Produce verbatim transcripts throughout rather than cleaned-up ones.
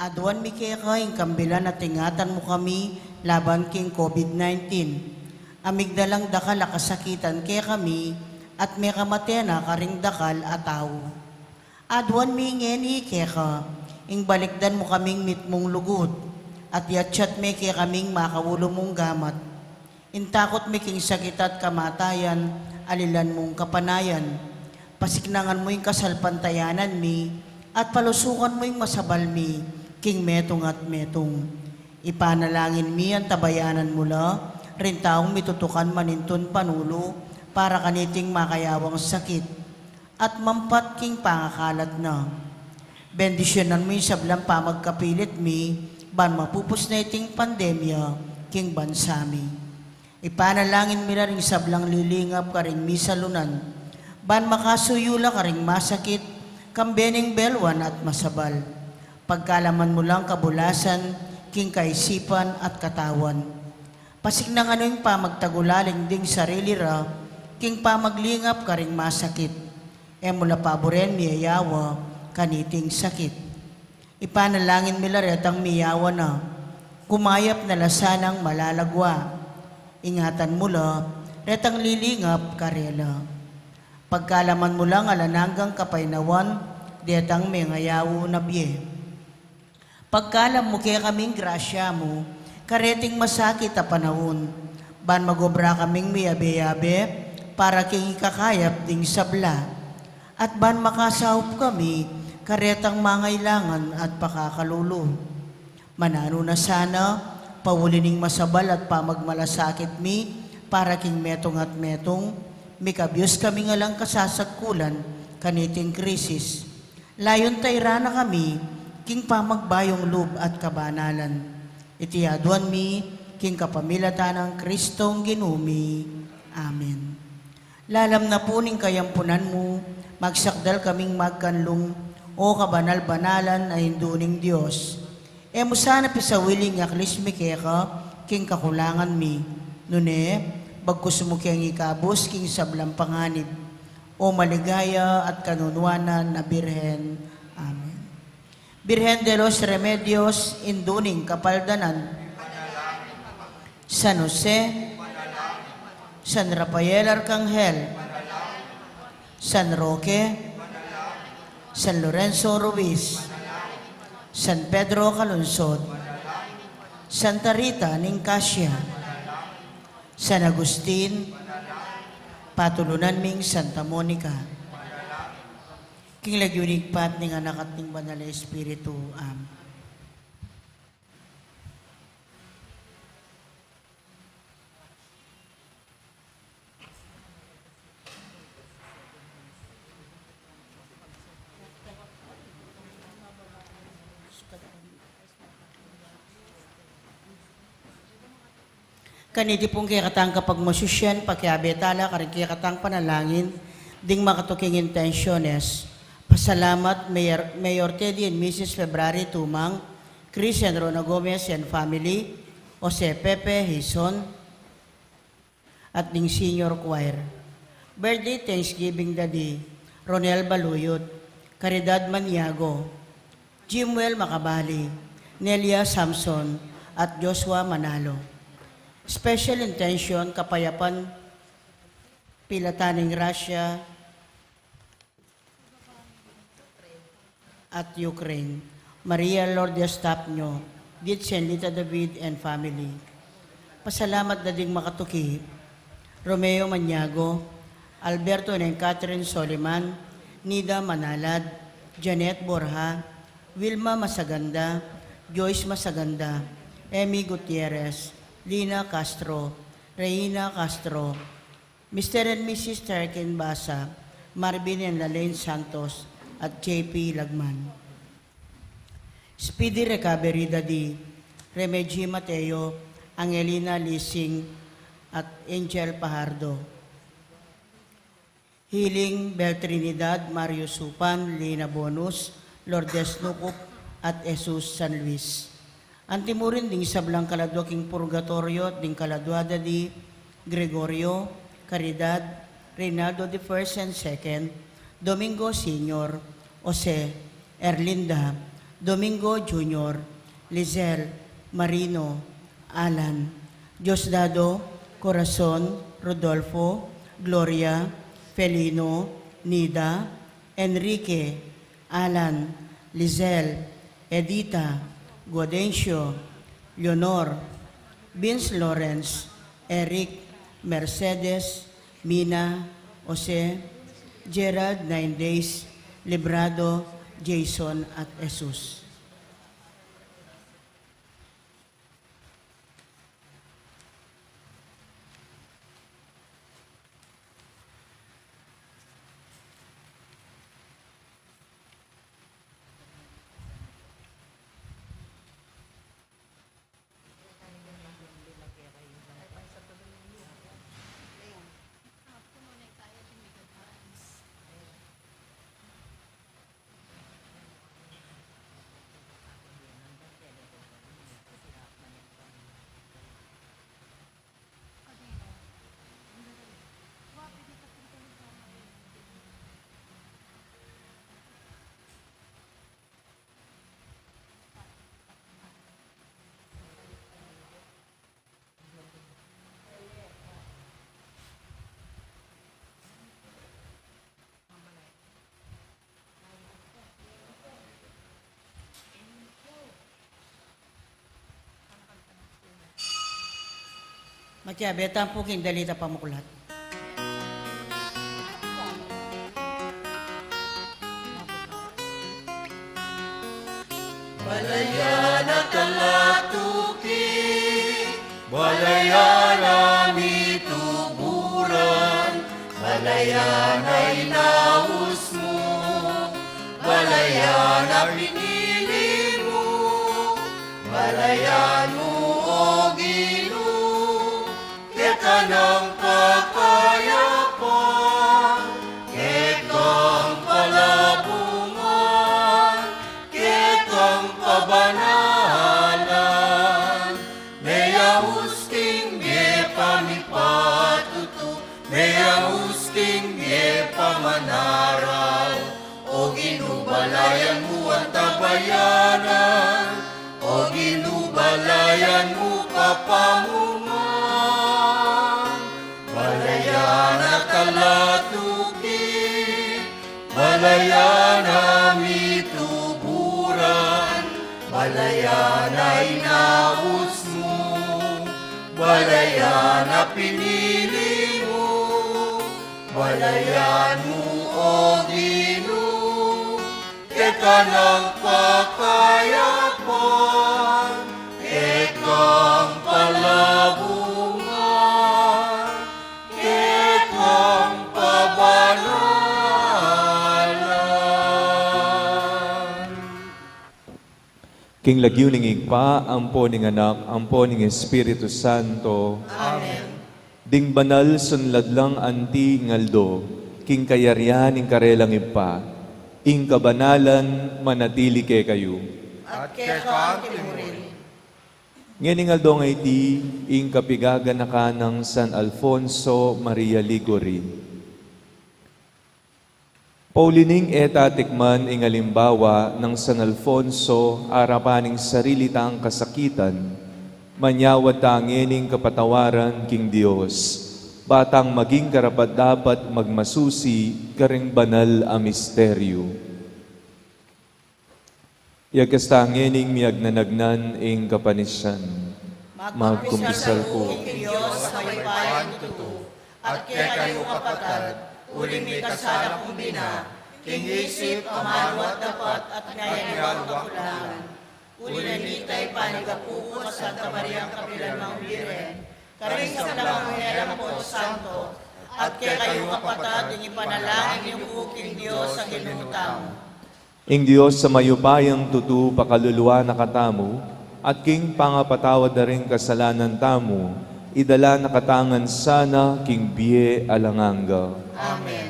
Aduan mi keka ing kambilan at ingatan mu kami laban king COVID nineteen. Amigdalang dakal a kasakitan kekami at mekamate na karing dakal a tau. Aduan mi ngeni keka, ing balikdan mu kaming mitmung lugud, at yatyat me kekaming makaulu mung gamat. Ing takut mi king sakit at kamatayan, alilan mung kapanayan. Pasiknangan mu ing kasalpantayanan mi, at palusukan mu ing masabal mi, king metung at metung. Ipanalangin mi antabayanan mu la, ring taung mitutukan manintun panulu, para kaniting makayawang sakit, at mampat king pangakalat na. Bendisyunan mu ing sablang pamagkapilit mi, ban mapupus na iting pandemya, king bansa mi. Ipanalangin mi la ring sablang lilingap karing misalunan, ban makasuyu la karing masakit, kambe ning belwan at masabal. Pagkalaman mu lang kabulasan, king kaisipan at katawan. Pasiknangan mu ing pamagtagulaling ding sarili ra, king pamaglingap karing masakit. E mu la paburen miyayawa, kaniting sakit. Ipanalangin mi la retang miyawa na, kumayap na la sanang malalagwa. Ingatan mu la, retang lilingap karela. Pagkalaman mu lang alang anggang kapaynawan, detang mengayaw na bie. Pagkalam mu kekaming grasya mu, kareting masakit a panaun, ban magobra kaming miyabe-yabe, para king ikakayap ding sabla. At ban makasaup kami, karetang mangailangan at pakakalulu. Mananu na sana, pauli ning masabal at pamagmalasakit mi, para king metung at metung, mikabyus kaming alang kasasagkulan, kaniting krisis. Layun tairan na kami, king pamagbayung lub at kabanalan. Iti aduan mi, king kapamilatan nang Kristong Ginu mi. Amen. Lalam na pu ning kayampunan mu, magsakdal kaming magkanlung, O kabanal-banalan a Indu ning Dios. E mu sana pisawili ing aklis mi keka, king kakulangan mi. Nune, bagkus mu keng ikabus, king sablang panganib. O maligaya at kanunuanan a Birhen. Amen. Birhen de los Remedios, Indu ning Kapaldanan. San Jose, San Rafael Arcangel, San Roque, San Lorenzo Ruiz, San Pedro Calungsod, Santa Rita ning Casia, San Agustin, patulunan ming Santa Monica. King lagyu ning Ibpa at ning Anak at ning Banal a Espiritu. Amen. Kaniti pung kekatang kapagmasusyan, pakiabe tala karing kekatang panalangin ding makatuking intensiones. Pasalamat, Mayor, Mayor Teddy and Missus February Tumang, Chris and Rona Gomez and family, Jose Pepe Hison, at ding Senior Choir. Birthday Thanksgiving Daddy, Ronel Baluyot, Caridad Maniago, Jimwell Macabali, Nelia Samson, at Joshua Manalo. Special intention, kapayapan, pilatan ning Russia at Ukraine. Maria Lourdes Tapño, Gitsen Lita David and family. Pasalamat da ding makatuki, Romeo Maniago, Alberto and Catherine Soliman, Nida Manalad, Janet Borja, Wilma Masaganda, Joyce Masaganda, Emmy Gutierrez, Lina Castro, Reina Castro, Mister and Missus Terkin Basa, Marvin and Lalaine Santos, at J P Lagman. Speedy recovery, Daddy, Remeji Mateo, Angelina Lising, at Angel Pajardo. Healing, Bel Trinidad, Mario Supan, Lina Bonus, Lourdes Nucup, at Jesus San Luis. Anti mu rin ding sablang kaladua king purgatoryo, ding kaladua Daddy Gregorio, Caridad, Reynaldo the First and Second, Domingo Senior, Jose, Erlinda, Domingo Junior, Lizelle, Marino, Alan, Diosdado, Corazon, Rodolfo, Gloria, Felino, Nida, Enrique, Alan, Lizelle, Edita, Guadencio, Leonor, Vince Lawrence, Eric, Mercedes, Mina, Jose, Gerald, Nine Days, Librado, Jason, at Jesus. Makiabe tamu pu king Dalita Pamuklat. Balayan a talatuki, balayan a mituburan, balayan a inaus mu, balayan a pinili mu, balayan mu, O Ginu, keka nang pakayapan, kekang palabungan, kekang pabanalan, meyaus king mie pamipatutu, meyaus king mie pamanaral. O Ginu, balayan mu, antabayanan, O Ginu, balayan mu, kapamungan, balayan a talatuki, balayan a mituburan, balayan a inaus mu, balayan a pinili mu, balayan mu, O Ginu, keka nang pakayapan, kekang palabungan, kekang pabanalan. King lagyu ning Ibpa, ampo ning Anak, ampo ning Espiritu Santo. Amen. Ding banal sunlad lang anti ing aldo, king kayarian ning karelang Ibpa, ing kabanalan manatili kekayu. At keka anti murin. Ngening aldo ngeni iti ing kapigaganakan nang San Alfonso Maria Liguri. Pauli ning e tatikman ing alimbawa nang San Alfonso arapan ning sarili tang kasakitan, manyawad ta ngening kapatawaran king Dios, ba tang maging karapat-dapat magmasusi karing banal a misteryu. Yagas ta ngening miyagnanagnan ing kapanisian. Magkumpisal ku king Dios a mayupayang tutu, at kekayu kapatad, uling mikasala kung bina, king isip, amanu at dapat, at king agyang kakulangan. Uli na nita, ipanyawad ku pu king Santa Mariang kapilan mang Birhen, karing sablang anghel ampong santo, at kekayu kapatad, ing ipanalangin yu pu king Dios a Ginu tamu. Ing Dios a mayupayang tutu pakaluluan na katamu, at king pangapatawad da ring kasalanan tamu, idala na katamu ngan sana king bie alang angga. Amen.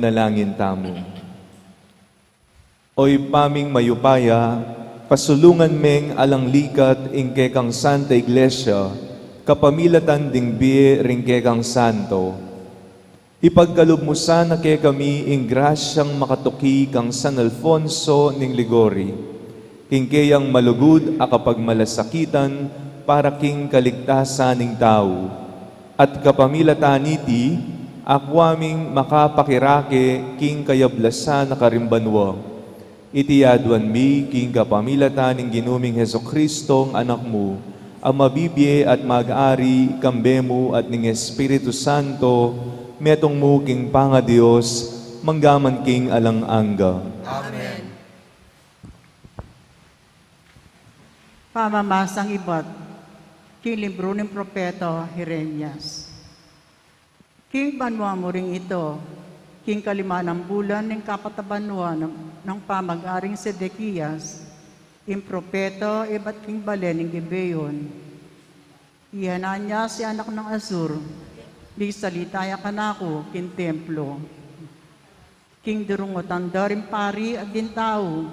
Manalangin tamu. O Ibpa ming mayupaya, pasulungan meng alang likat ing kekang Santa Iglesia, kapamilatan ding bie ring kekang santo. Ipagkalub mu sana kekami ing grasyang makatuki kang San Alfonso ning Ligori, king keyang malugud a kapagmalasakitan para king kaligtasan ning tau. At kapamilatan niti, akwa ming makapakirake king kayablasan na karing banua. Iti aduan mi king kapamilatan ning Ginu ming Jesucristo, Anak mu, a mabibie at mag-ari kambe mu at ning Espiritu Santo, metung mu king pangaDios, manggaman king alang angga. Amen. Pamamasang ibat king libru ning propeta Jeremias. King banua mu ring ito, king kalima nang bulan ning kapat a banua nang, nang pamag-aring Sedekias, ing propeta ibat king bale ning Gibeon. I Hananias, i anak nang Azur, migsalita ya kanaku king templo. King durungutan da ring pari at ding tau,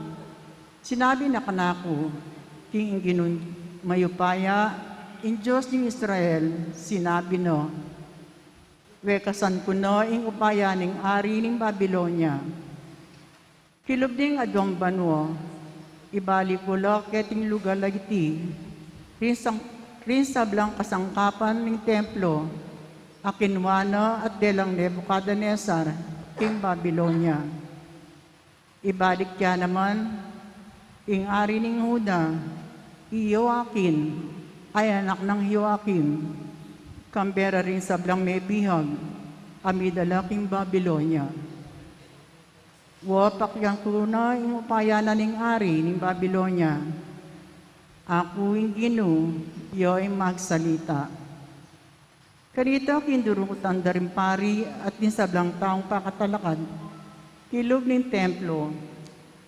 sinabi na kanaku, king ing Ginung mayupaya, ing Dios ning Israel, sinabi na, wekasan ku na ing upaya ning ari ning Babilonia. Kilub ning aduang banua, ibalik ku la keting lugal a iti, ring sang-, ring sablang kasangkapan ning templo, a kinua na at delang Nebucadnezzar king Babilonia. Ibalik ya naman ing ari ning Juda, i Joaquin, a anak nang Joaquim, kambe ra ring sablang mebihag, a midala king Babilonia. Wa, pakyan ku na ing upaya na ning ari ning Babilonia. Aku ing Ginu, ya ing magsalita. Kanita, king durungutan da ring pari at ding sablang taung pakatalakad kilub ning templo,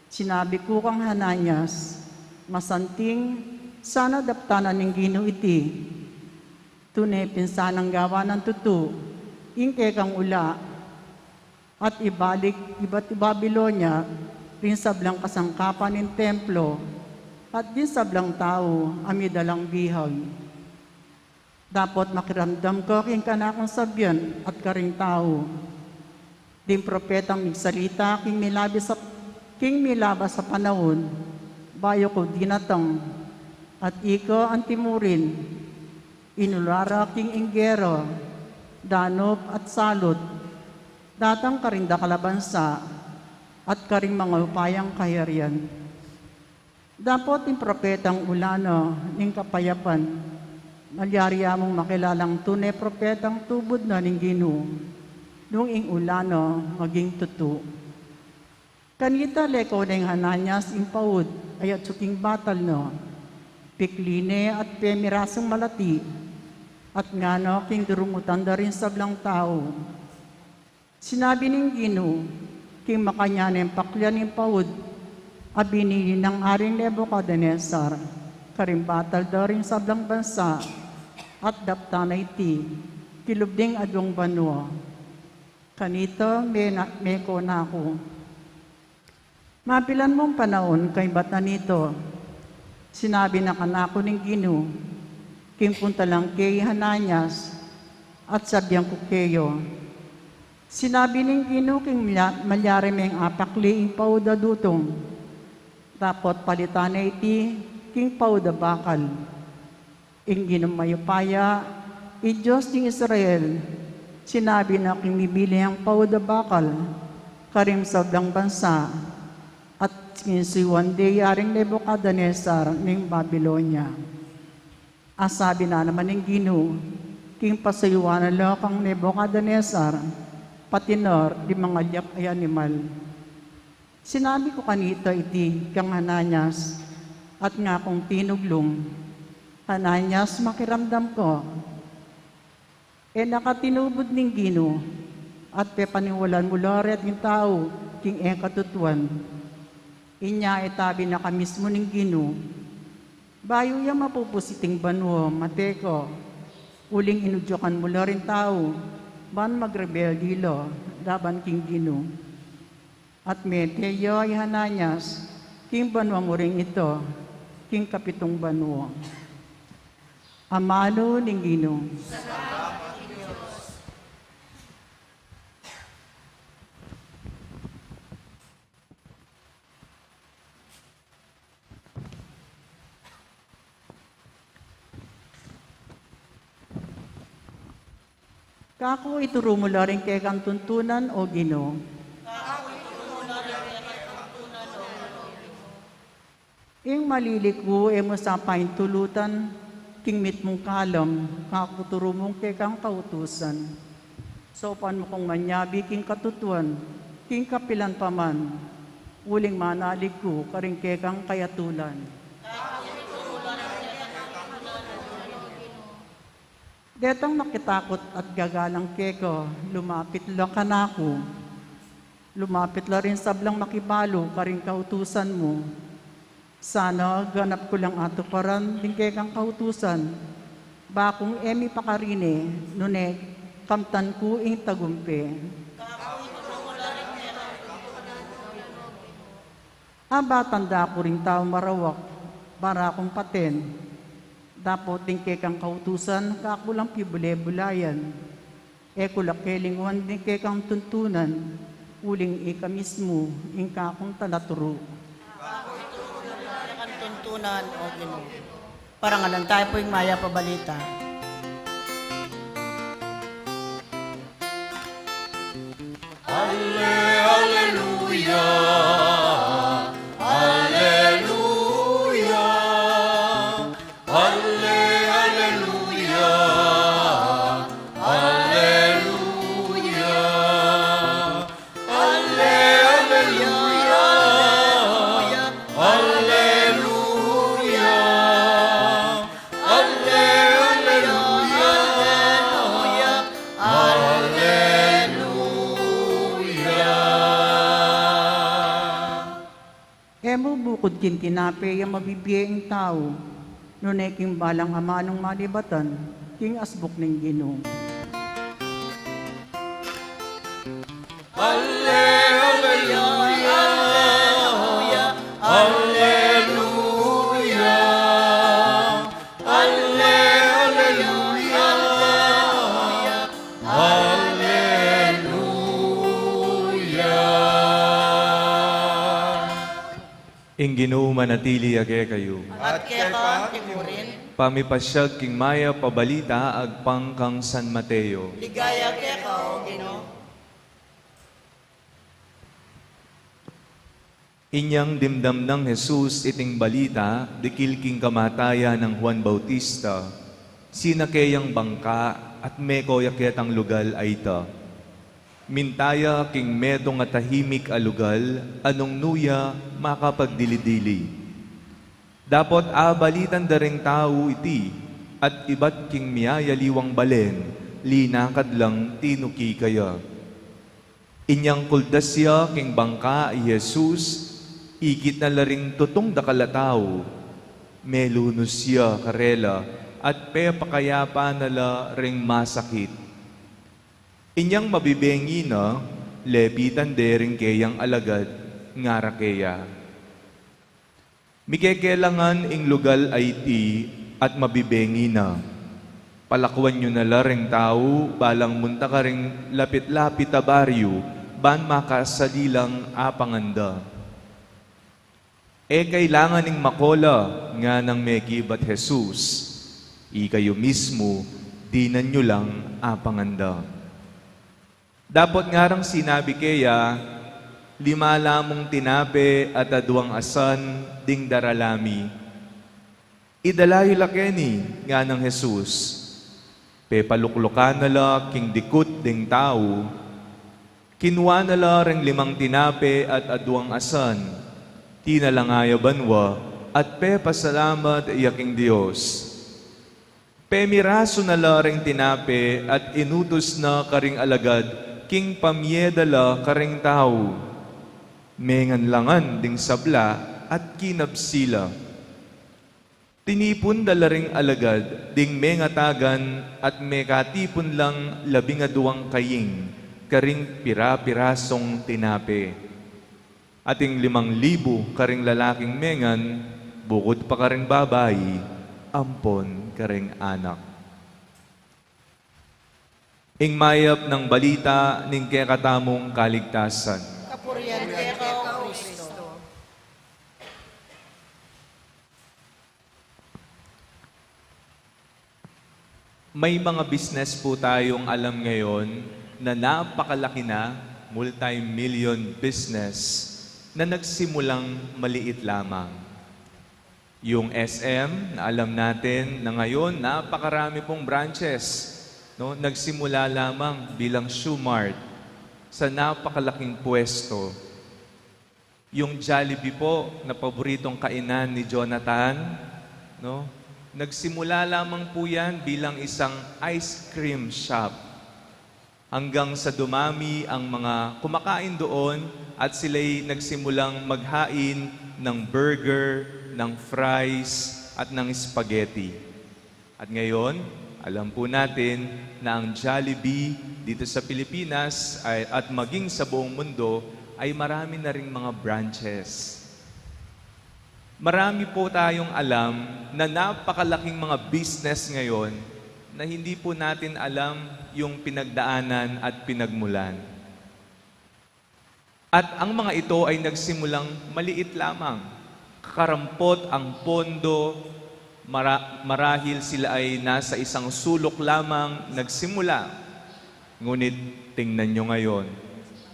sinabi ku kang Hananias, masanting sana daptan na ning Ginu iti. Tune pin sanang gawan nang tutu ing kekang ula, at ibalik ibat Babilonia ring sablang kasangkapan ning templo at ding sablang tau a midalang bihag. Dapot makiramdam ka king kanakung sabian at karing tau, ding propetang migsalita king milabas a, king milabas a panaun, bayu ku dinatang, at ika antimurin, inula ra king ing gera, danup at salut, datang karing dakal a bansa, at karing mangaupayang kayarian. Dapot ing propetang ula na ning kapayapan, malyari ya mung makilalang tune propetang tubud na ning Ginu, nung ing ula na maging tutu. Kanita, leko neng Hananias ing paud a yatsu king batal na, pikli ne at pemirasung malati, at ngana king durungutan da ring sablang tau. Sinabi ning Ginu, king makanyan neng paklian ing paud a binili nang Aring Nebucadnezzar karing batal da ring sablang bansa, at daptan na iti kilub ding aduang banua. Kanita, me na, meko na ku. Mapilan mung panaun kaybat na nito, sinabi na kanaku ning Ginu, king puntalan ke i Hananias, at sabian ku keya. Sinabi ning Ginu, king malya-, malyari meng apakli ing paud a dutung, dapot palitan na iti king paud a bakal. Ing Ginung mayupaya, i Dios ning Israel, sinabi na king mibili yang paud a bakal karing sablang bansa, at king suyuan de i Aring Nebucadnezzar ning Babilonia. Asabi na naman ning Ginu, king pasuyuan na la kang Nebucadnezzar, pati na ring mangalyap a animal. Sinabi ku kanita iti kang Hananias, at ngakung tinuglung, Hananias, makiramdam ka. E na ka tinubud ning Ginu, at pepaniwalan mu la reting tau king e katutuan. Inya itabi na ka mismu ning Ginu. Bayu ya mapupusit ing banua, mate ka, uling inudyukan mu la ring tau, ban magrebelde la. laban king Ginu. At mete ya i Ananias king banua murin ita, king kapitung banua. Amanu ning Ginu. Kaku ituru mu la ring kekang tuntunan, o Ginu. Ing maliliku e mu sa paintulutan king mitmung kalam, kaku turu mung kekang kautusan. Saupan mu kung manyabi king katutuan, king kapilan pa man, uling manalig ku karing kekang kayatulan. Detang makitakut at gagalang keka, lumapit la kanaku. Lumapit la ring sablang makibalu karing kautusan mu. Sana ganap ku lang atuparan ding kekang kautusan, bakung e mi pakarine, nune kamtan ku ing tagumpe. Abatan da ku ring tau marawak, para kung paten. Dapot ding kekang kautusan, kaku lang pibule-bulayan. E ku la kelinguan ding kekang tuntunan, uling ika mismu ing kakung talaturu. Kekang tuntunan, o Ginu. Parangalan tamu pu ing mayap a balita. Alle-, alleluia, alleluia, alle-, alleluia, alleluia, alle-, alleluia, alleluia, alle-, alleluia, alleluia. E mu bukud king tinape ya mabibie ing tau, nune king balang amanung malibatan king asbuk ning Ginu. Alleluia, alleluia, alleluia, alleluia, alleluia. Ing Ginu manatili ya kekayu. At keka mu rin. Pamipasiag king mayap a balita agpang kang San Mateo. Ligaya keka, o Ginu. Inyang dimdam nang Jesus iting balita dikil king kamatayan nang Juan Bautista, sinake yang bangka at meko ya ketang lugal a ita. Minta ya king metung a tahimik a lugal a nung nu ya makapagdili-dili. Dapot abalitan da ring tau iti, at ibat king miyayaliwang balen, linakad lang tinuki kaya. Inyang kuldas ya king bangka i Jesus, ikit na la ring tutung dakal a tau. Melunus ya karela, at pepakayapan na la ring masakit. Inyang mabibengi na, lepitan de ring keyang alagad, ngara keya, "Mikekelangan ing lugal a iti at mabibengi na. Palakuan yu na la ring tau, balang munta karing lapit-lapit a baryu, ban makasali lang apangan da." "E kailangan ing makola," nganang mekibat Jesus, "ikayu mismu, dinan yu lang apangan da." Dapot ngarang sinabi keya, "Lima la mung tinape at aduang asan ding darala mi. Idala yu la keni," nganang Jesus. Pepaluklukan na la king dikut ding tau, kinua na la ring limang tinape at aduang asan, tinalanga ya banua, at pepasalamat ya king Dios. Pemirasu na la ring tinape at inutus na karing alagad king pamie da la karing tau. Mengan la ngan ding sabla at kinabsi la. Tinipun da la ring alagad ding mengatagan at mekatipun lang labing aduang kaying, karing pira-pirasong tinape. Ating limang libu karing lalaking mengan, bukud pa karing babai, ampon karing anak. Ing mayap nang balita ning kekatamung kaligtasan. Kapurian keka, O Kristo. May mga business po tayong alam ngayon na napakalaki na, multi-million business na nagsimulang maliit lamang. Yung S M na alam natin na ngayon napakarami pong branches, no? Nagsimula lamang bilang Shoe Mart sa napakalaking pwesto. Yung Jollibee po na paboritong kainan ni Jonathan, no? Nagsimula lamang po yan bilang isang ice cream shop. Hanggang sa dumami ang mga kumakain doon at sila'y nagsimulang maghain ng burger, ng fries, at ng spaghetti. At ngayon, alam po natin na ang Jollibee dito sa Pilipinas ay, at maging sa buong mundo, ay marami na ring mga branches. Marami po tayong alam na napakalaking mga business ngayon na hindi po natin alam yung pinagdaanan at pinagmulan. At ang mga ito ay nagsimulang maliit lamang. Kakarampot ang pondo, mara-, marahil sila ay nasa isang sulok lamang nagsimula. Ngunit tingnan nyo ngayon,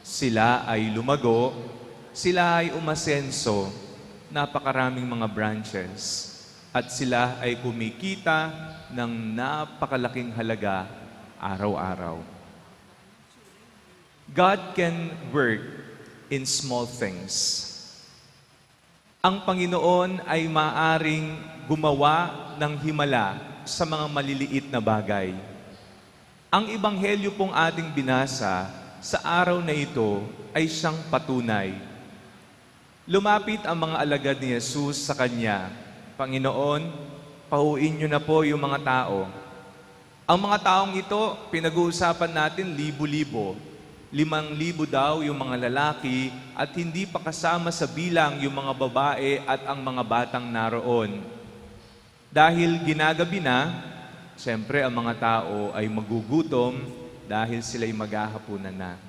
sila ay lumago, sila ay umasenso, napakaraming mga branches, at sila ay kumikita ng napakalaking halaga araw-araw. God can work in small things. Ang Panginoon ay maaring gumawa ng himala sa mga maliliit na bagay. Ang ebanghelyo pong ating binasa sa araw na ito ay siyang patunay. Lumapit ang mga alagad ni Jesus sa kanya, "Panginoon, pauwiin niyo na po yung mga tao." Ang mga taong ito, pinag-uusapan natin libo-libo. Limang libo daw yung mga lalaki at hindi pa kasama sa bilang yung mga babae at ang mga batang naroon. Dahil ginagabi na, siyempre ang mga tao ay magugutom dahil sila'y maghahapunan na.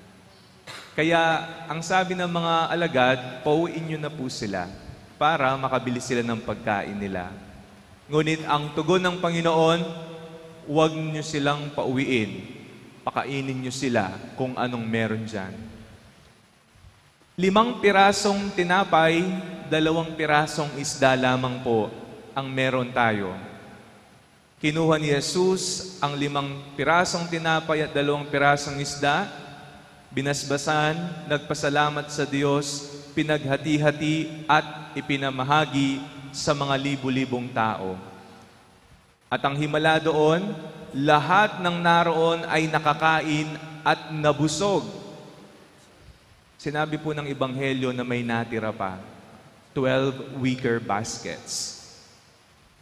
Kaya ang sabi ng mga alagad, "Pauwiin niyo na po sila para makabili sila ng pagkain nila." Ngunit ang tugon ng Panginoon, "Huwag niyo silang pauwiin. Pakainin niyo sila kung anong meron diyan." Limang pirasong tinapay, dalawang pirasong isda lamang po ang meron tayo. Kinuha ni Jesus ang limang pirasong tinapay at dalawang pirasong isda, binasbasan, nagpasalamat sa Diyos, pinaghati-hati at ipinamahagi sa mga libu-libong tao. At ang himala doon, lahat ng naroon ay nakakain at nabusog. Sinabi po ng Ebanghelyo na may natira pa, twelve wicker baskets.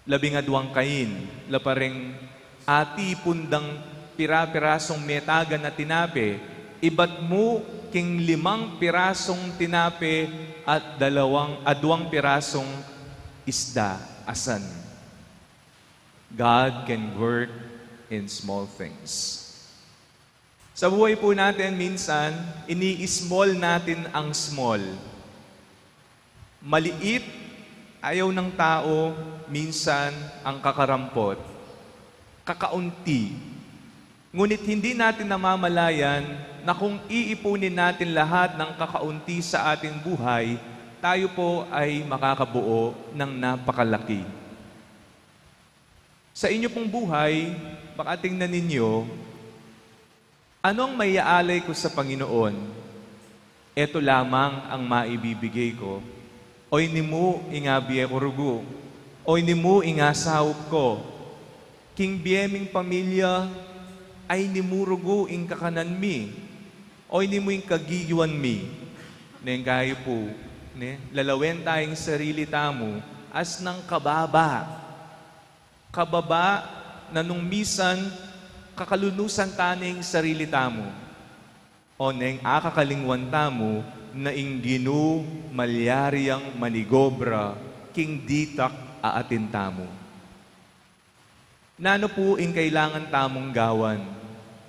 Labing aduang kain, la pa ring atipun dang pira-pirasong metagan a tinape, ibat mu king limang pirasong tinape at dalawang, aduang pirasong isda, asan. God can work in small things. Sa buhay po natin, minsan, ini-small natin ang small. Maliit, ayaw ng tao, minsan, ang kakarampot. Kakaunti. Ngunit hindi natin namamalayan na kung iipunin natin lahat ng kakaunti sa ating buhay, tayo po ay makakabuo ng napakalaki. Sa inyo pong buhay, baka tingnan ninyo, "Ano ang maiaalay ko sa Panginoon? Eto lamang ang maibibigay ko. Oyni mu ing abie ku rugu. Oyni mu ing asaup ku. King bie ming pamilya, ayni mu rugu ing kakanan mi. Oyni mu ing kagiyuan mi." Neng kayu pu, ne? Lalawen ta ing sarili tamu, asnang kababa. Kababa na nung misan kakalunusan ta ne ing sarili tamu. O neng akakalingwan tamu na ing Ginu malyari yang manigobra king ditak a atin tamu. Nanu pu ing kailangan tamung gawan?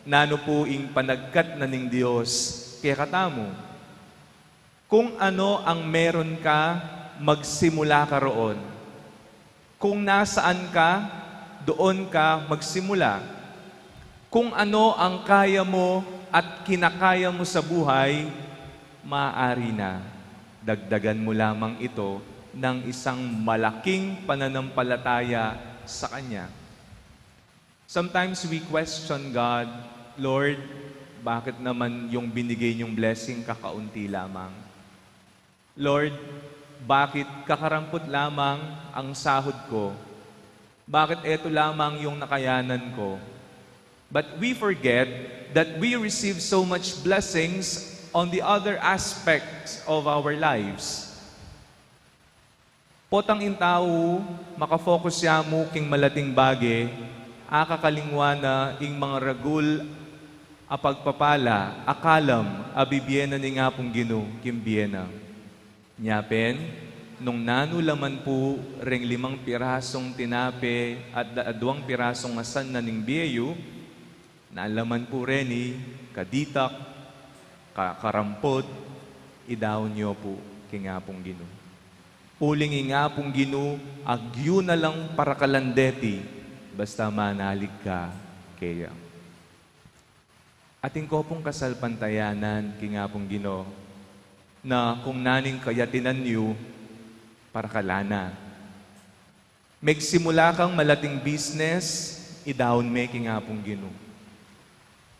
Nanu pu ing panagkat na ning Dios kekatamu? Kung ano ang meron ka, magsimula ka roon. Kung nasaan ka, doon ka magsimula. Kung ano ang kaya mo at kinakaya mo sa buhay, maaari na. Dagdagan mo lamang ito ng isang malaking pananampalataya sa Kanya. Sometimes we question God, "Lord, bakit naman yung binigay niyong blessing kakaunti lamang? Lord, bakit kakarampot lamang ang sahod ko? Bakit eto lamang yung nakayanan ko?" But we forget that we receive so much blessings on the other aspects of our lives. Potang ing tau makafocus ya mu king malating bage, akakalingwan na ing mangaragul a pagpapala a kalam a bibie na ning Apung Ginu king bie na. Nya pin, nung nanu la man pu reng limang pirasung tinape at da-, aduang pirasung asan na ning bie yu, nanu la man pu reni, kaditak, ka-, karampot, idaun yu pu king Apung Ginu. Uling ing Apung Ginu, agyu na lang parakalan deti, basta manalig ka keya. Atin ko pung kasalpantayanan king Apung Ginu, na kung nanu ing kayatinan yu, parakalan na. Megsimula kang malating business, idaun me king Apung Ginu.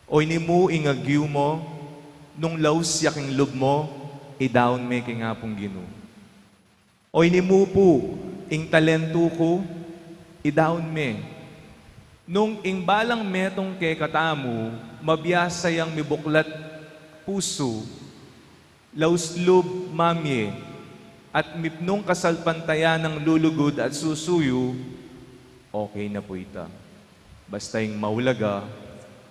O ini mu ing agyu mu, nung laus ya king lub mu, idaun me king Apung Ginu. O ini mu pu, ing talentu ku, idaun me. Nung ing balang metung kekatamu, mabiasa yang mibuklat pusu, laus lub mamie, at mipnung kasalpantayanang lulugud at susuyu, okay na pu ita. Basta ing maulaga,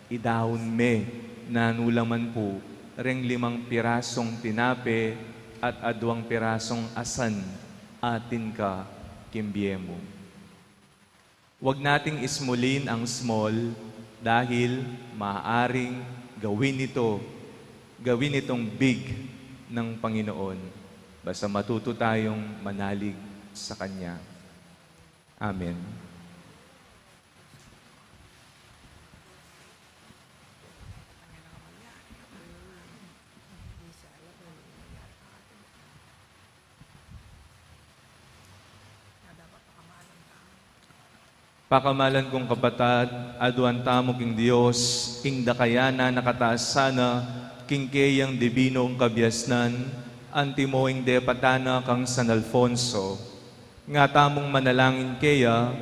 idaun me nanu la man pu reng limang pirasung tinape at aduang pirasung asan atin ka king bie mu. Huwag nating ismulin ang small dahil maaaring gawin ito, gawin itong big ng Panginoon. Basta matuto tayong manalig sa Kanya. Amen. Pakamalan kung kapatad, aduan tamu king Dios, ing dakayan a nakataas sana, king keyang dibinung kabiasnan, antimo ing depatan na kang San Alfonso. Nga tamung manalangin keya,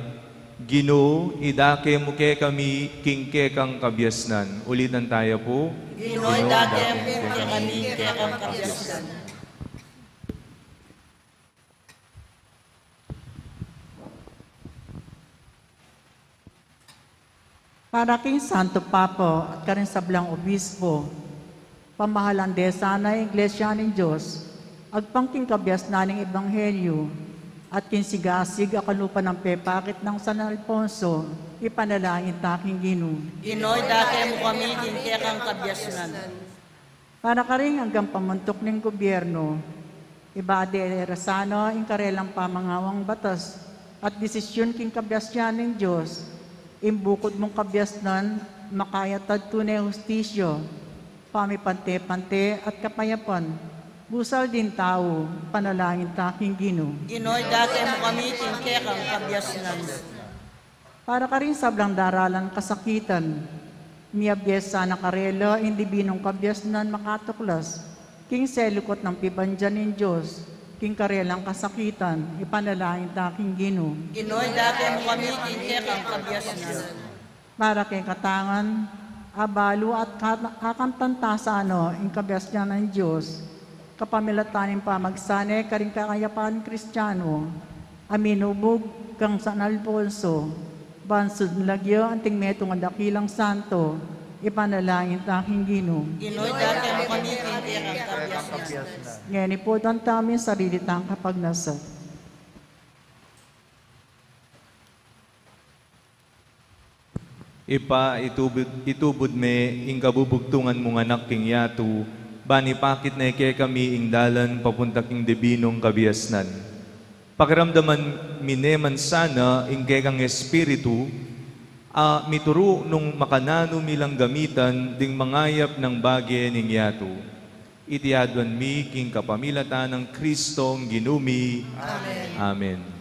Ginu, idake mu kekami king kekang kabiasnan. Ulitan taya pu. Ginu, idake mu kekami king kekang kabiasnan. Para king Santo Papa at karing sablang obispo, pamahalan de sana ing Iglesia ning Dios, agpang king kabiasnan ning Ebanghelyo, at king sigasig a kalupa nang pepakit nang San Alfonso, ipanalangin ta king Ginu. Ginu, idake mu kami king kekang kabiasnan. Para karing anggang pamuntuk ning gobyerno, ibade ra sana ing karelang pamangawang batas at desisyun king kabiasnan ning Dios, ing bukud mung kabiasnan makayatad tune hustisya, pamipante-pante at kapayapan, busal ding tau, panalangin ta king Ginu. Ginu, idake mu kami king kekang kabiasnan. Para karing sablang daralan kasakitan, miabie sana karela ing dibinung kabiasnan makatuklas king selikut nang pibandian ning Dios king karelang kasakitan, ipanalangin ta king Ginu. Ginu, idake mu kami king kekang kabiasnan. Para kekatang abalu at kat-, kakamtan ta sana ing kabiasnan ning Dios, kapamilatan ning pamagsane karing kakayapan Kristiano, a minubug kang San Alfonso, ban sundun lagyu anting metung a dakilang santo, Ipanalangin ta king Ginu. Ginu, date mu kami king kekang kabiasnan. Ngeni, putan tamu ing sarili tang kapagnasan. Ibpa, itubud, itubud me ing kabubugtungan mung Anak king yatu, ban ipakit ne kekami ing dalan papunta king dibinung kabiasnan. Pakiramdaman mi ne man sana ing kekang Espiritu, a mituru nung makananu mi lang gamitan ding mangayap nang bage ning yatu. Iti aduan mi king kapamilatan nang Kristong Ginu mi. Amen. Amen.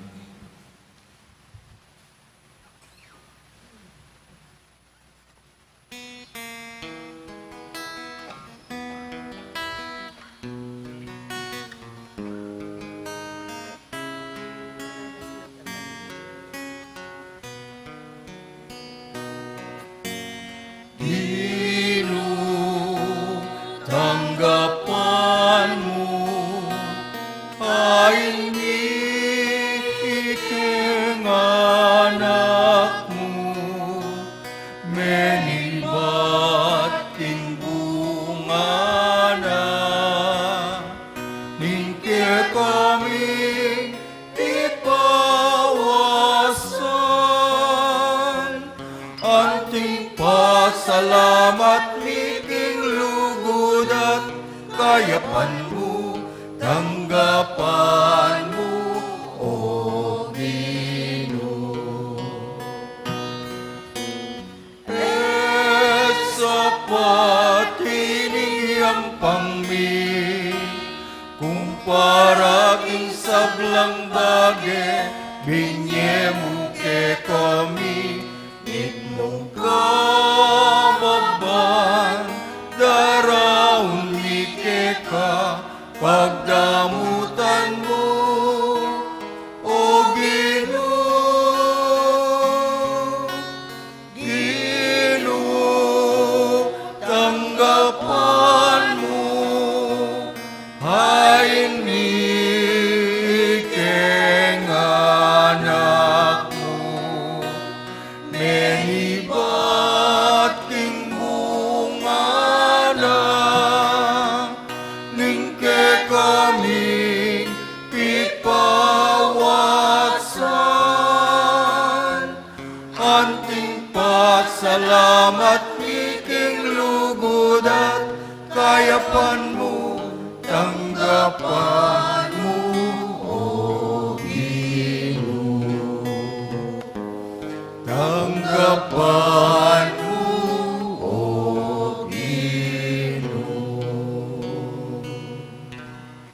Ginu, tanggapan mu, ain mi ikeng anak mu, menibat king bunga na, ning kekami pipawasan. Anting pasalamat mi king lugud at kayapan mu, tanggapan mu, O Ginu. E sapat ining yampang mi, kumpara king sablang bage binye mu kekami, mitmung kababan, daraun mi keka, pagdamutan mu, O Ginu. Ginu, tanggapan mu, ain mi ikeng anak mu, menibat king bunga na, ning kekami pipawasan. Anting pasalamat mi king lugud at kayapan mu, tanggapan mu, O Ginu. Tanggapan mu, O Ginu.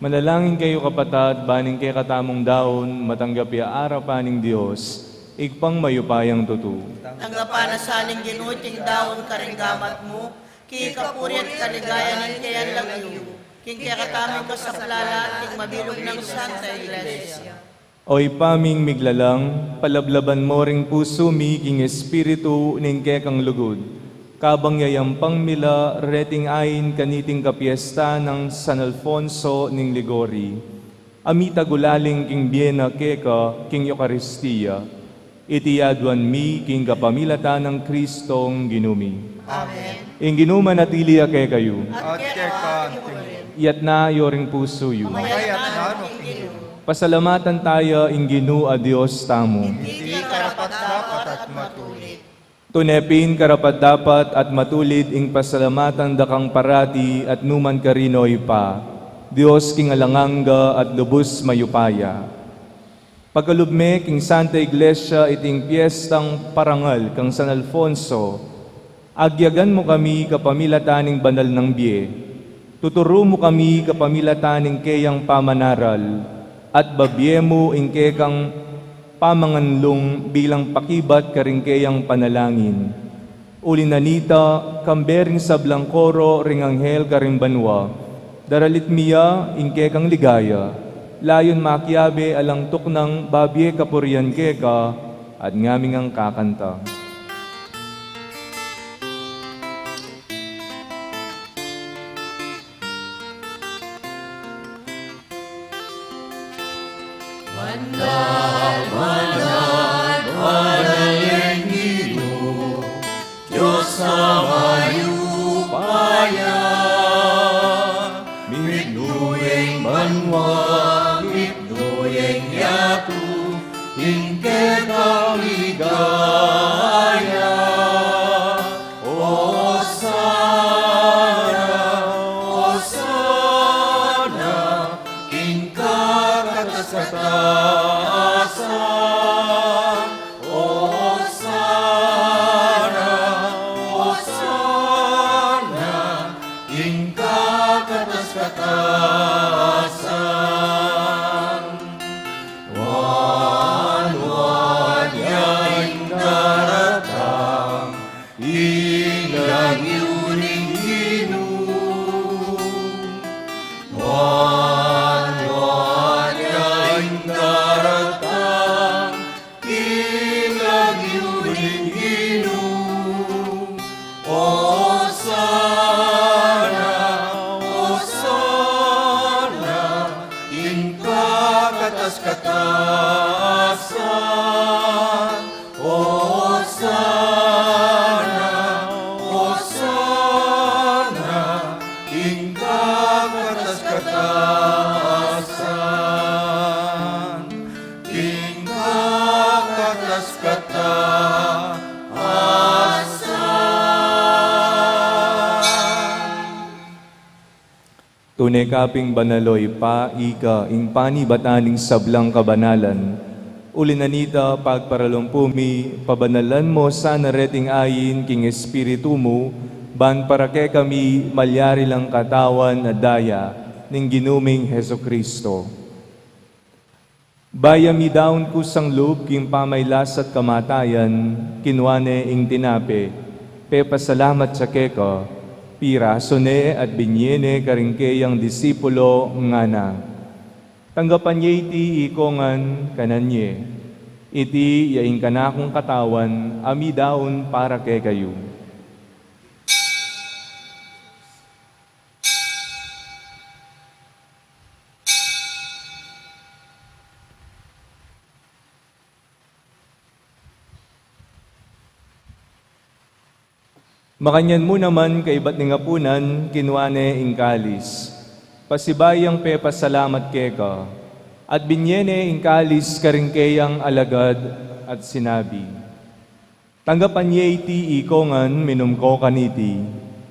Manalangin kayu, kapatad, ban ing kekatamung daun matanggap ya arapan ning Dios, Ibpang mayupayang tutu. Tanggapan na sa ning Ginu iting daun karing gamat mu, king kapurian at kaligayan ning keyang lagyu, king kekatamung kasaplalan at king mabilug nang Santa Iglesia. O Ibpa ming miglalang, palablaban mu ring pusu mi king espiritu ning kekang lugud, kabang yayampang mi la reting ain kaniting kapiesta nang San Alfonso ning Liguori, a mitagulaling king bie na keka king Eukaristia. Iti aduan mi king kapamilatan nang Kristong Ginu mi. Amen. Ing Ginu manatili ya kekayu. At keka mu rin. Itas yu ring pusu yu. Mayap na king Ginu. Pasalamatan taya ing Ginu a Dios tamu. Iti karapat-dapat at matulid. Tune pin karapat-dapat at matulid ing pasalamatan da kang parati at numan karin, O Ibpa, Dios king alang angga at lubus mayupaya. Pagkalub me king Santa Iglesia iting piestang parangal kang San Alfonso, agyagan mu kami kapamilatan ning banal nang bie. Tuturu mu kami kapamilatan ning keyang pamanaral, at babie mu ing kekang pamanganlung bilang pakibat karing keyang panalangin. Uli na nita, kambe ring sablang koro ring anghel karing banua, daralit mi ya ing kekang ligaya, layun makiabe alang tuknang babie kapurian keka, at ngaming angkakanta. Banal, banal, banal ing Ginu, Dios a Ing kekang ligaya. Osana, osana, king kakatas-katasan. Osana, osana, king kakatas-katasan. Wanwan ya ing daratang, ing lagyu ning Ginu. Wanwan ya ing daratang, ing lagyu ning Ginu. Osana, osana, king kakatas-katasan. Osana, osana, king kakatas-katasan. King kakatas-katasan. Tune ka pin banal, o Ibpa, ika ing panibatan ning sablang kabanalan. Uli na nita, pagparalumpu mi, pabanalan mu sana reting ain king Espiritu mu, ban para kekami malyari lang katawan at daya ning Ginu ming Jesucristo. Bayu ya midaun kusang lub king pamailas at kamatayan, kinua ne ing tinape, pepasalamat ya keka, pirasu ne at binie ne karing keyang disipulo, ngana: Tanggapan ye iti ikong ngan, kanan ye. Iti ya ing kanakung katawan a midaun para kekayu. Makanyan mu naman, kaibat ning apunan, kinua ne ing kalis, pasibayu yang pepasalamat keka, at binie ne ing kalis karing keyang alagad, at sinabi: Tanggapan ye iti ikong ngan, minum ko kaniti.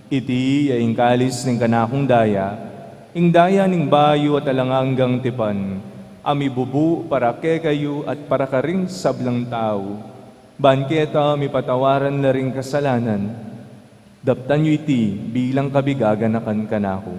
Iti ya ing kalis ning kanakung daya, ing daya ning bayu at alang anggang tipan, a mibubu para kekayu at para karing sablang tau, ban keta mipatawaran la ring kasalanan. Daptan yu iti bilang kabigaganakan kanaku.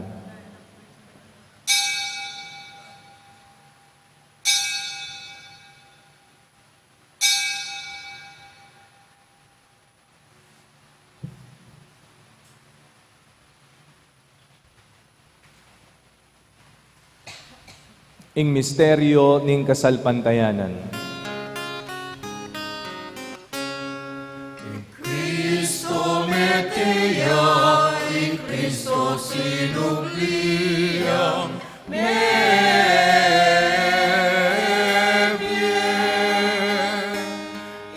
Ing misteryo ning kasalpantayanan. Ing Kristo mete ya, ing Kristo sinubli yang mebie.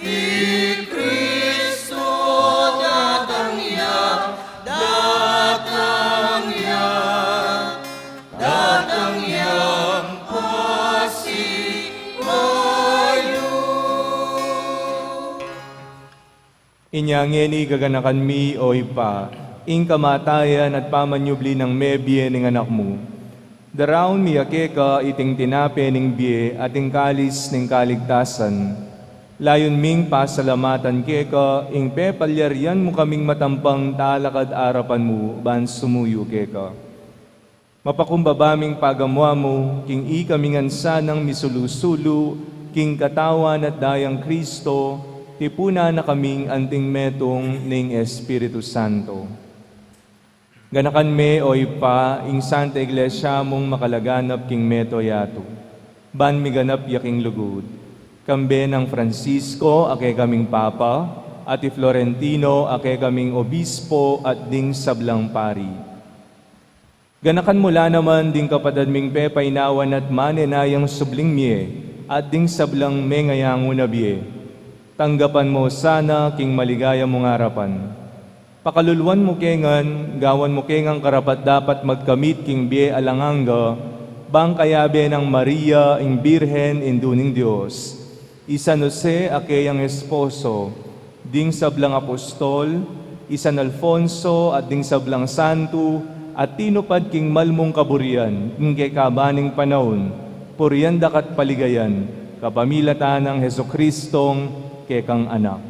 I Kristo datang ya, datang ya, datang yang pasibayu. Inya ngeni gaganakan mi, o Ibpa, ing kamatayan at pamanyubli nang mebie ning Anak mu. Daraun mi ya keka iting tinape ning bie at ing kalis ning kaligtasan. Layun ming pasalamatan keka ing pepalyarian mu kaming matampang talakad arapan mu ban sumuyu keka. Mapakumbaba ming pagamuan mu, king ikami ngan sanang misulu-sulu king katawan at dayang Kristo, tipunan na kaming anting metung ning Espiritu Santo. Ganakan me, o Ibpa, ing Santa Iglesia mung makalaganap king mabilug a yatu, ban miganap ya king lugud. Kambe nang Francisco a kekaming Papa, at i Florentino a kekaming Obispo, at ding sablang pari. Ganakan mu la naman ding kapatad ming pepainawan at manenayang subling mie, at ding sablang mengayangu na bie. Tanggapan mu sana king maligaya mung arapan. Pakaluluan mu ke ngan, gawan mu ke ngan karapat-dapat magkamit king bie alang angga, bang kayabe nang Maria, ing Birhen, Indu ning Dios. I San Jose a keyang esposo, ding sablang apostol, i San Alfonso at ding sablang santu, a tinupad king mal mung kaburian king kekaban ning panaun, purian daka at paligayan, kapamilatan nang Jesucristong kekang Anak.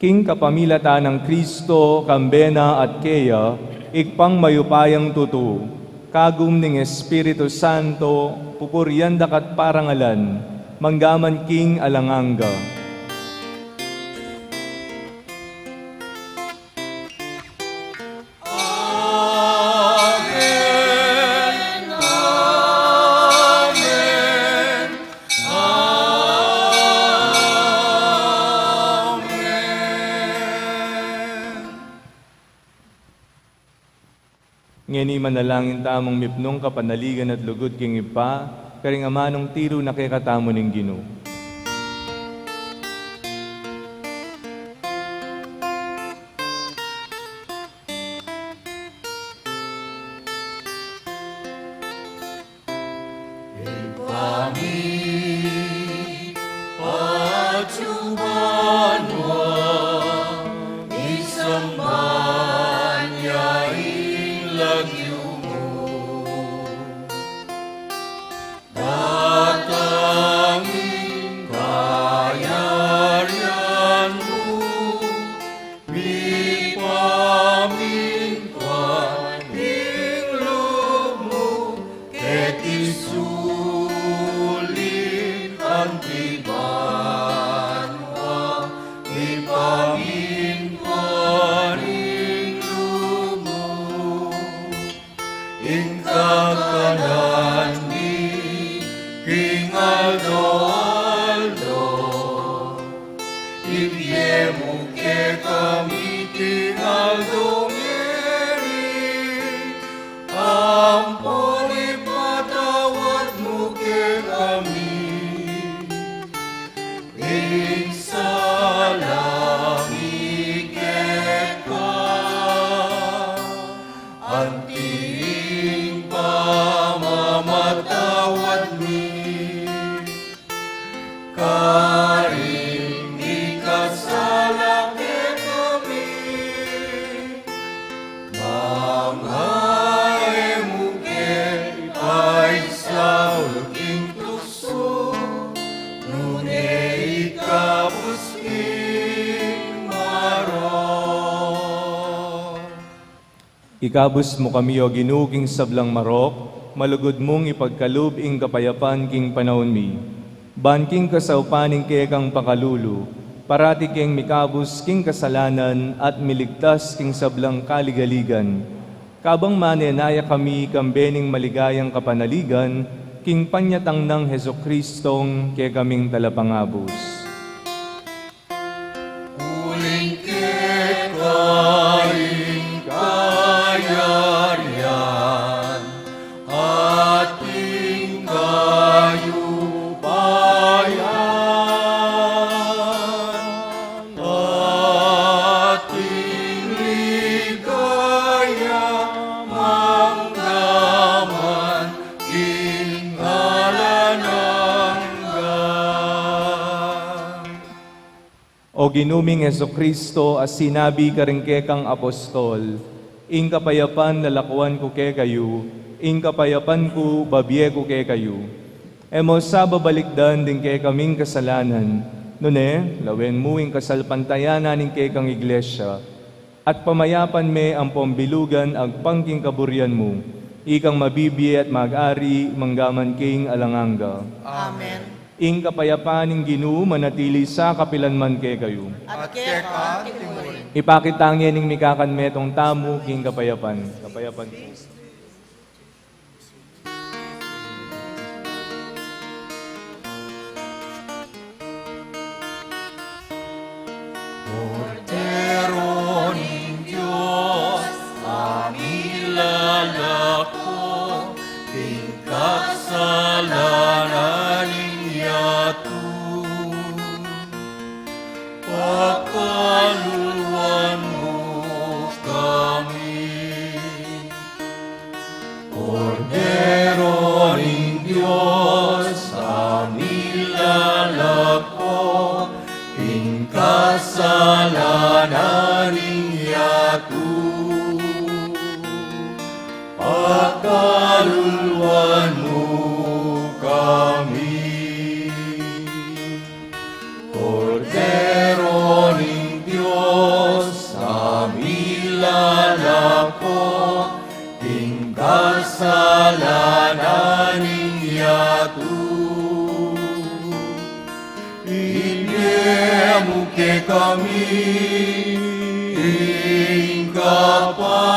King kapamilatan nang Kristo, kambe na at keya, Ibpang mayupayang tutu, kagum ning Espiritu Santo, pupurian daka at parangalan, manggaman king alang angga. Amen. Amen. Amen. Ngeni manalangin tamung mipnung kapanaligan at lugud king Ibpa, karing amanung tiru na kekatamu ning Ginu. Ibpa mi, atsu ka banua, misamban ya ing lagyu mu. Datang ing kayarian mu, mipamintuan ing lub mu, keti sulip anti banua, mipamintuan ing lub mu. Ing kakanan mi king aldo-aldo, ibie mu kekami king aldo ngeni, ampon ipatawad mu kekami ing sala mi keka, anti ing pamamatawad mi karing mikasala kekami. Manga e mu ke paisaul king tuksu, nune ikabus king marok. Ikabus mu kami, O Ginu, king sablang marok, malugud mung ipagkalub ing kapayapan king panaun mi. Ban king kasaupan ning kekang pakalulu, parati keng mikabus king kasalanan at miligtas king sablang kaligaligan. Kabang manenaya kami kambe ning maligayang kapanaligan, king panyatang nang Jesucristong kekaming Talapangabus. Uling keka ing kayarian, at ing kayupayan, at ing ligaya manggaman king alang angga. O Ginu ming Jesucristo, a sinabi karing kekang apostol, "Ing kapayapan lalakuan ku kekayu, ing kapayapan ku babie ku kekayu." E mu sa babalikdan ding kekaming kasalanan, nune lawen mu ing kasalpantayanan ning kekang Iglesia, at pamayapan me ampon bilugan agpang king kaburian mu, ikang mabibie at mag-ari manggaman king alang angga. Amen. Ing kapayapan ning Ginu manatili sa kapilan man kekayu. At keka anti mu rin. Ipakit tang ing mikakanmetung tamu king kapayapan. Kapayapan. Kordero ning Dios, a milalako king kasalanan ning yatu, pakaluluan mu kami. Kordero ning Dios, a mila Lalako ing kasalanan ning yatu, pakaluluan mu kami. Kordero ning Dios, a milalako king kasalanan ning yatu, ibie mu kekami ing kapayapan.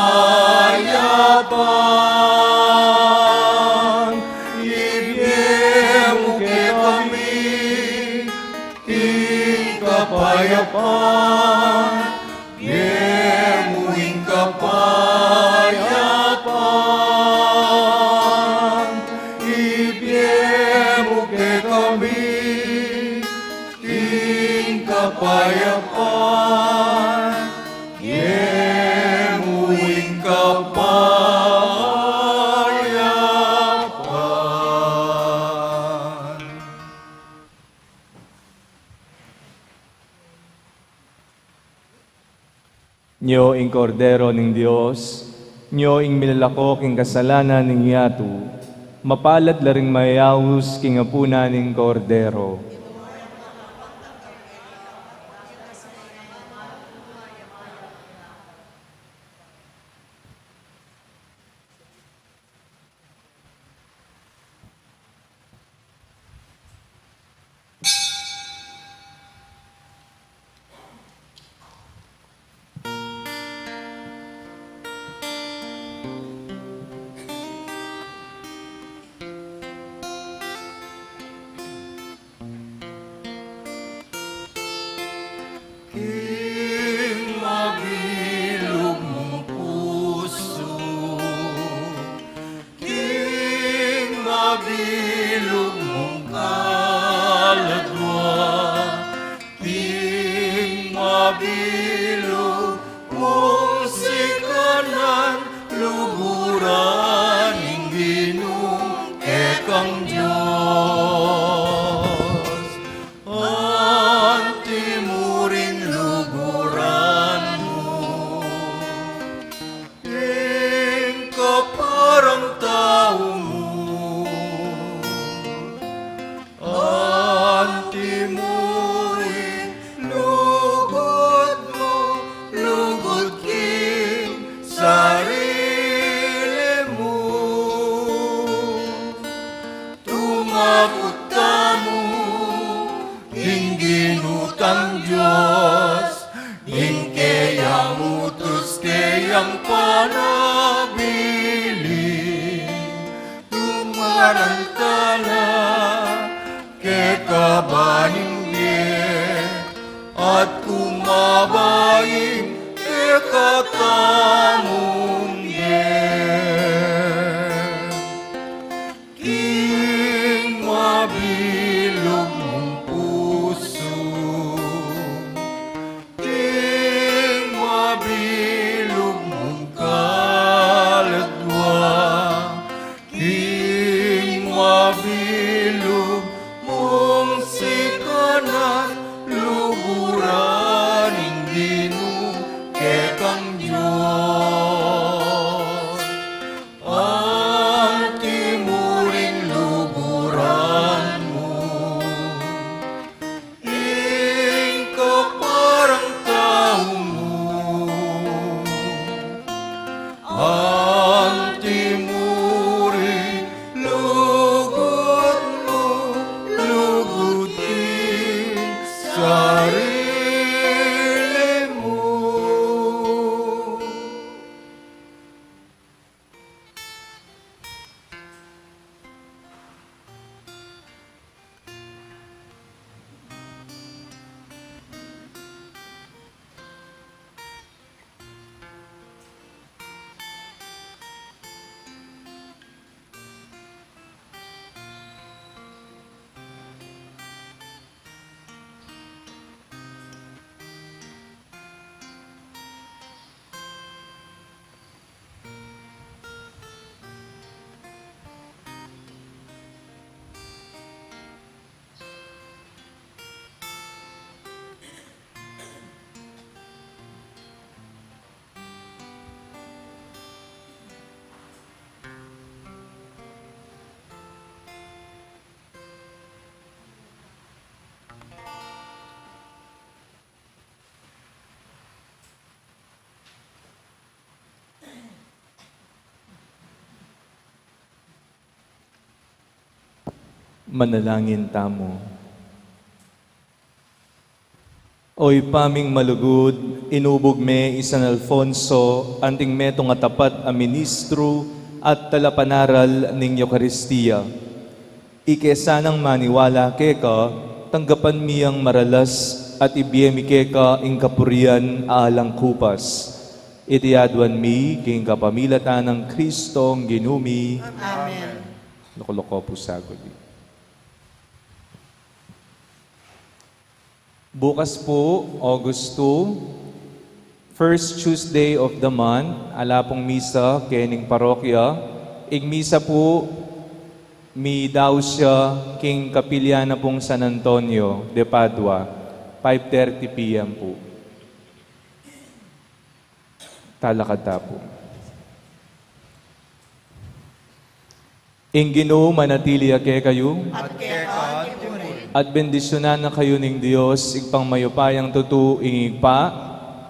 Ibie mu kekami ing kapayapan. Ibie mu ing kapayapan. Ibie mu kekami ing kapayapan. Ibie mu ing kapayapan. Nyo ing Kordero ning Dios, nyo ing milalako king kasalanan ning yatu. Mapalad la ring mayayaus king apunan ning Kordero. King mabilug mung pusu, king mabilug mung kaladwa, king mabilug mung sikanan, luguran ing Ginung kekang Dios. Anti mu ring luguran mu ing kaparang tau mu. Anti mu ring lugud mu, lugud king sarili mu. Tumakut tamu king Ginu tang Dios, ing keyang utus, keyang panabilin. Tumaran tala keka ba ning bie, at kumaba ing kekatamung bie. King mabilug mung pusu, king mabilug mung kaladwa, king mabilug mung sikanan, luguran ing Ginu kekang Dios. Anti mu ring luguran mu ing kaparang tau mu. Anti mu ring lugud mu, lugud king sarili Manalangin tamu. O Ibpa ming malugud, inubug me i San Alfonso, anting metung a tapat a ministru at talapanaral ning Eukaristia. Ike sanang maniwala keka, tanggapan mi yang maralas at ibie mi keka ing kapurian a alang kupas. Iti aduan mi king kapamilatan nang Kristong Ginu mi. Amen. Loko-loko pu sa guli. Bukas pu, August two, first Tuesday of the month, ala pung misa kening parokya. Ing misa pu, midaus ya king kapilya na pung San Antonio de Padua, five thirty P M pu. Talakad ta pu. Ing Ginu manatili ya kekayu. At keka naman. At bendisyunan na kayu ning Dios, Ibpang mayupayang tutu, ing Ibpa,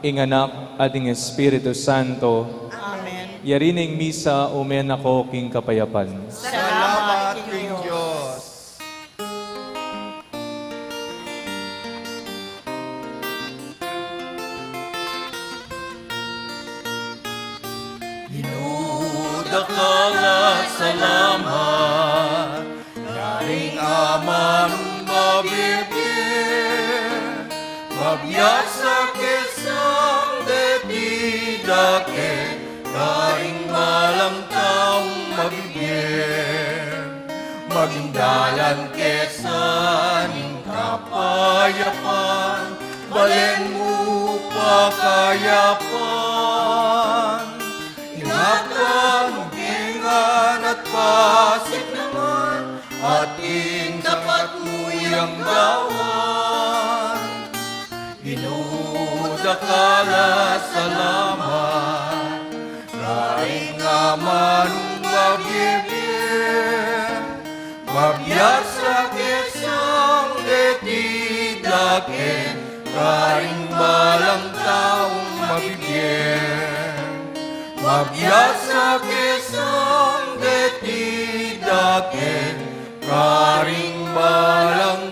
ing Anak, at ing Espiritu Santo. Amen. Yari na ing misa, ume na ko king kapayapan. Salamat king Dios. Ginu, dakal a salamat, karing amanung mabibie, mabiasa ke sang deti dake, karing balang taung mabibie. Maging dalan ke sa ning kapayapan, balen mu pa kayapan. Ingatan mu kengan at pasiknaman, at ing dapat mu yang gawan. Ginu, dakal a salamat, karing amanung mabibie, mabiasa ke sang deti dake, karing balang taung mabibie. Mabiasa ke sang deti dake, karing balang